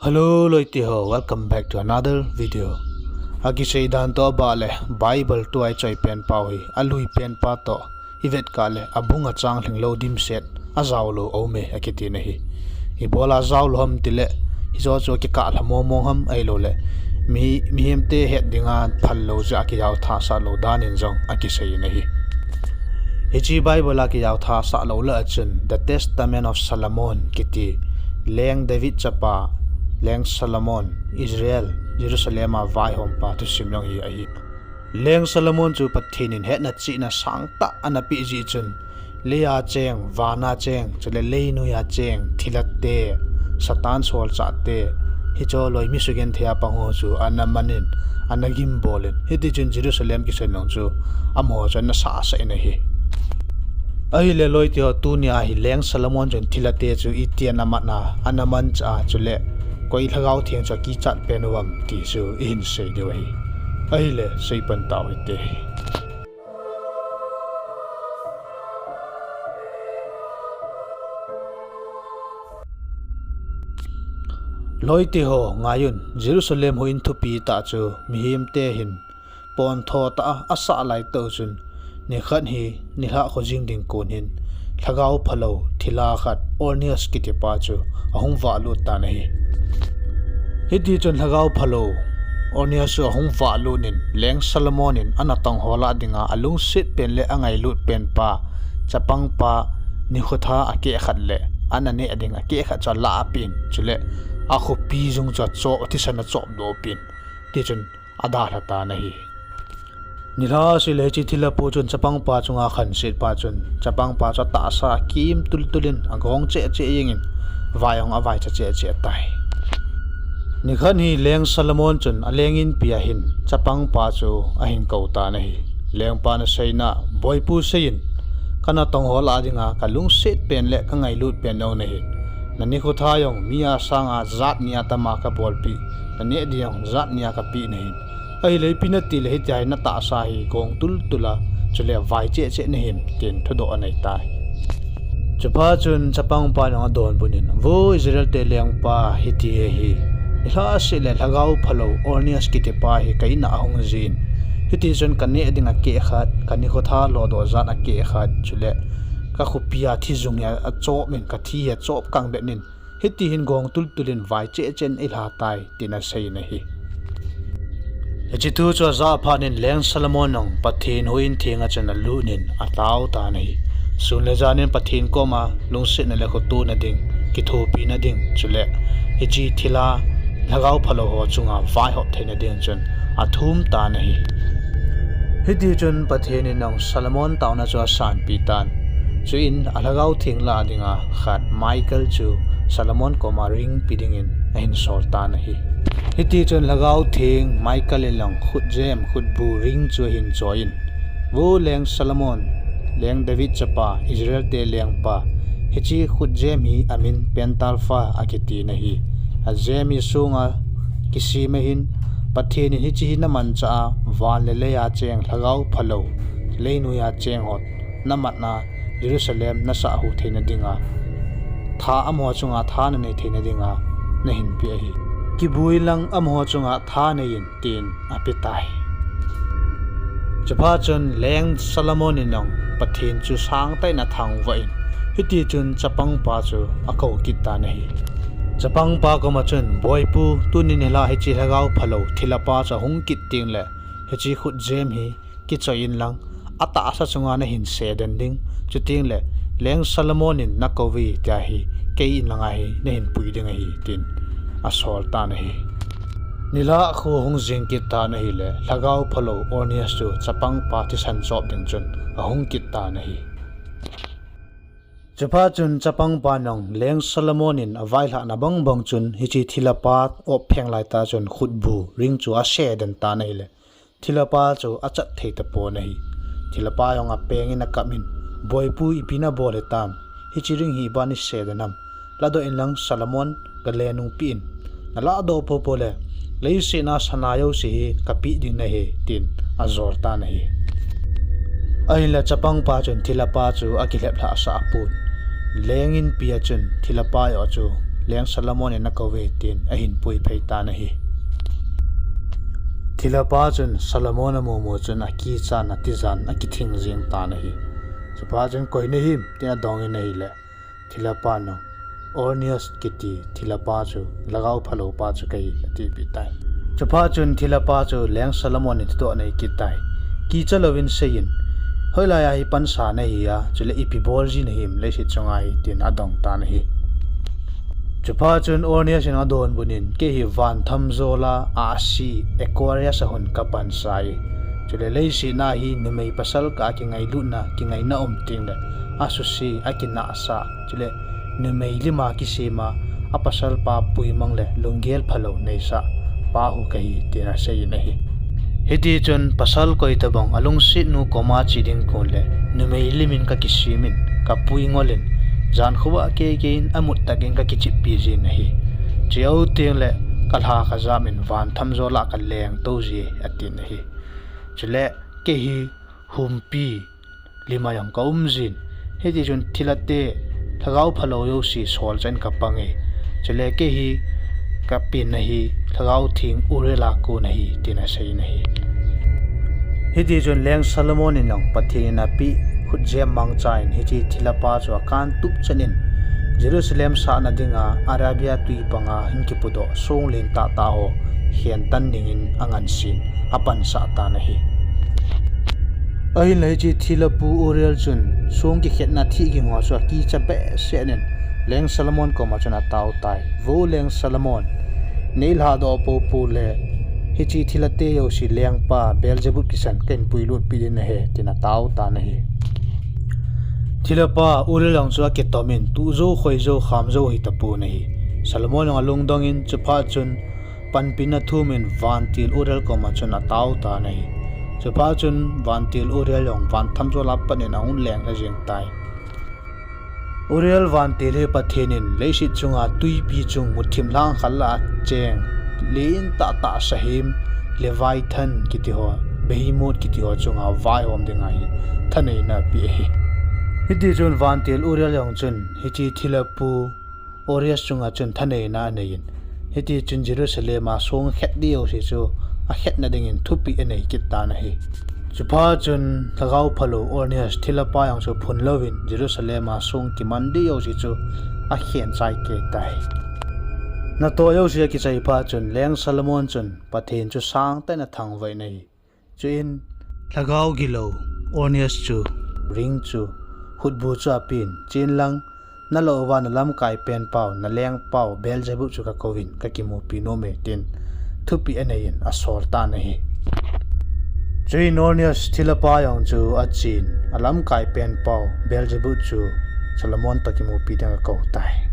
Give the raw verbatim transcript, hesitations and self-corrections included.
Hello loite ho, welcome back to another video. Akisei dan toh abah le Bible tua ichoi pen pau hi alui pen pa toh ivet kah le abung achang lhinglou dimset ajaolou aume akiti nahi. Ibola jaolou ham tile, hijo chu akikah lha mong mong ham ahiloule mi, mihemte het dinga phallou jeh a kijaothasah lou dan in jong akisei in ahi. Hiche Bible a kijaothasah lou lah a chun The Testament of Solomon kiti, Leng David chapa, Leng Solomon, Israel, Jerusalem a vaihompa thusim jong hi ahi. Leng Solomon chu Pathen in hetna chihna sangtah ana peh jeh chun, leiya cheng, vana cheng, chule leinoiya cheng thilhate, Satan solchahte, hiche loimi sugenthei a pang ho chu ana man in, ana gimbol in, hitichun Jerusalem kisan jong chu amaho chu ana sahsah in ahi. Ahile loite ho, tunia hi Leng Solomon chun thilhate chu iti ana man a, ana manchah a, chule koi Lhagao Theng chu akichat pen uvam ti chu ihin sei diu ahi. Ahile seipan tau hite. Loite ho, ngai un, Jerusalem houin thupi tah chu mihemte hin pontho tah a asah laitah u chun, nikhat hi nilhah khojing ding kon hin lhagao phalou thilha khat Oneas kitipa chu ahung vahlut tan ahi. Hitichun lhagao phalou Oneas chu ahung vahlut in, Leng Solomon in ana tongho lah dinga alungset pen le angailut pen pa, chapangpa nikho tha akeh khat le ana neh ding akeh khat chu alahpeh in, chule akhopi jung chu achop, athisan achopdohpeh in, tichun adalha tan ahi. Nilhah seh le hiche thilha po chun chapangpa chunga khanset phat chun, chapangpa chu atahsa akim tultul in, agong cheh cheh jeng in, vai jong avaicha cheh cheh tai. Nikhat hi Leng Solomon chun aleng inpi a hin chapangpa chu ahin kou tan ahi. Lengpan aseina, Boipu, sei in, kana tongho lah dinga kalungset pen le kangailut pen jong nahin, nanikho tha jong mi a sanga jat ni a tama kabolpeh, naneh ding jong jat ni a kapeh nahin, ahile ipi nati le hitia hi natahsa hi gong tultul a, chule vai cheh cheh nahim, tin thudoh anei tai. Chuphat chun chapangpan jong adonbut in, Vo Israel te lengpa, hiti ahi, nilhah seh le lhagao phalou Oneas kitipa hi ka in a ahung jin, hitichun kaneh ding akeh khat, kanikho tha lhodoh jat akeh khat, chule kakhopi a thi jung hi achop in, kathi hi achop kangbet in, hiti hin gong tultul in vai cheh cheh in eilha tai, tin asei in ahi. Hiche thu chu ajah phat in Leng Solomon jong Pathen houin thenga chun alut in atao tan ahi. Sun le jan in Pathen koma lungsetna le khotona ding, kithopina ding, chule hiche thilha lhagao phalou ho chunga vaihop theina ding chun athum tan ahi. Hitichun Pathen in jong Solomon taona chu asanpeh tan. Chuin alhagao theng lah dinga khat Michael chu Solomon koma ring pe dingin ahin sol tan ahi. Hitichun lhagao theng Michael in jong khutjem, khutbu ring chu ahin choi in, Vo Leng Solomon, Leng David chapa, Israel te lengpa, hiche khutjem hi amin Pentalpha akiti nahi. Ajem hi songa kisem ahin, Pathen in hiche hi namanchah a, van le leiya cheng lhagao phalou, leinoiya cheng ho namat a, Jerusalem nasahhu theina dinga, tha amaho chunga tha nanei theina dinga nahin peh ahi. Kibui lang amaho chunga tha nei in, tin ape tai. Chuphat chun Leng Solomon in jong Pathen chu sangtah in athangvah in, hitichun chapangpa chu akou kit tan ahi. Chapangpa koma chun, Boipu, tuni nilhah hiche lhagao phalou thilha pa chu ahung kit tengle, hiche khutjem hi kichoi inlang, atahsa chunga nahin seden ding, chutengle Leng Solomon in nakouve tia hi kei in langa hi nahin pui ding ahi, tin asol tan ahi. Nilhah kho hung jing kit tan ahile, lhagao phalou Oneas chu chapangpa thisan chop ding chun ahung kit tan ahi. Chuphat chun chapangpan jong Leng Solomon in availhahna bangbang chun hiche thilha pa op pheng laitah chun khutbu ring chu aseden tan ahile, thilha pa chu achat thei tapon ahi. Thilha pa jong apeng in akap in, Boipu, ipi nabol hitam? Hiche ring hi iban iseden ham? Lahdoh inlang Solomon gale nungpeh in, nalahdoh poupou le, leiset a sana jouse hi kapeh ding nahi, tin ajol tan ahi. Ahinla chapangpa chun thilha pa chu akilhep lhahsah pon. Leng inpi a chun thilha pa joh chu Leng Solomon in akou ve tin ahin pui phei tan ahi. Thilha pa chun Solomon amu mu chun akichat in atijan akithing jeng tan ahi. Chuphat chun, "Koi nahim?" tin adong in ahile, thilha pan jong, "Oneas kiti thilha pa chu, lhagao phalou pa chu kahi," atipeh tai. Chuphat chun thilha pa chu Leng Solomon in thudoh anei kit tai. "Kicha louvin seiyin, hoilai a hi pansa nahi a, chule ipi bol ji nahim leiset chunga hi?" tin adong tan ahi. Chuphat chun Oneas in adonbut in, "Kei hi van thamjol a ahsi Aquarius a hung kapansa e. Chule leiset na hi numei pasal kah a kingailutna, kingaina um tengle asuse, akinahsah, chule numei lim a kisem a, apasal pa puimang le lunggel phalou neisah pa hu kahi," tin asei in ahi. Hiti chun pasal koi tabang alungset nu koma che ding kon le numei lim in kakisem in, kapui ngol in, jan khovah keikei in amut tah in kakicheppi jin ahi. Che u tengle kalha kajam in van thamjol a kaleng tou ji e, atin ahi. Chule, "Kei hi humpi lim a jong kaum jin. Hiti chun thilha te, lhagao phalou jouse solchah in kapang e. Chule kei hi kapenna hi lhagao theng Uriel a kon ahi," tin asei in ahi. Hiti chun Leng Solomon in jong Pathen in apeh khutjem mangcha in hiche thilha pa chu akan tup chan in Jerusalem sahna dinga Arabia twi panga hin kipudoh song len tahtah ho khen tan dingin angansei in apansah tan ahi. Ahinla hiche thilha pu Uriel chun song kikhetna thih ging ho chu akicha behseh in Leng Solomon koma chun atao tai. "Vo Leng Solomon, nei lhadoh poupou le hiche thilha te jouse lengpa Beelzebub kisan kahin puilutpi ding ahi," tin atao tan ahi. Thilha pa Uriel jong chu akitom in, tuh jou, khoi jou, kham jou hitapon ahi. Solomon jong alungdong in, chuphat chun panpina thum in vantil Uriel koma chun atao tan ahi. Chuphat chun vantil Uriel jong van thamjol a pat in ahung leng lha jeng tai. Uriel vantil hi Pathen in leiset chunga twipi chung muthim lhang khat lah a cheng, len tahtah sahem, Leviathan kiti ho, Behemoth kiti ho chunga vaihom dinga hi thaneina apeh ahi. Hiti chun vantil Uriel jong chun hiche thilha pu Oneas chunga chun thaneina anei in, hiti chun Jerusalem a song khet ding jouse chu akhetna dingin thupeh anei kit tan ahi. Chuphat chun lhagao phalou Oneas thilha pa jong chu phun louvin Jerusalem a song kiman ding jouse chu akhen chai kei tai. Natoh jouse akichai phat chun Leng Solomon chun Pathen chu sangtah in athangvah in ahi. Chuin lhagao gilou Oneas chu ring chu khutbu chu apen, chen lang, nalou uva nalamkai penpau, nalengpau Beelzebub chu kakouvin, kakimupi nom e, tin thupeh anei in asol tan ahi. Chuin Oneas thilha pa jong chu achen, alamkai penpau Beelzebub chu Solomon toh kimupi ding akou tai.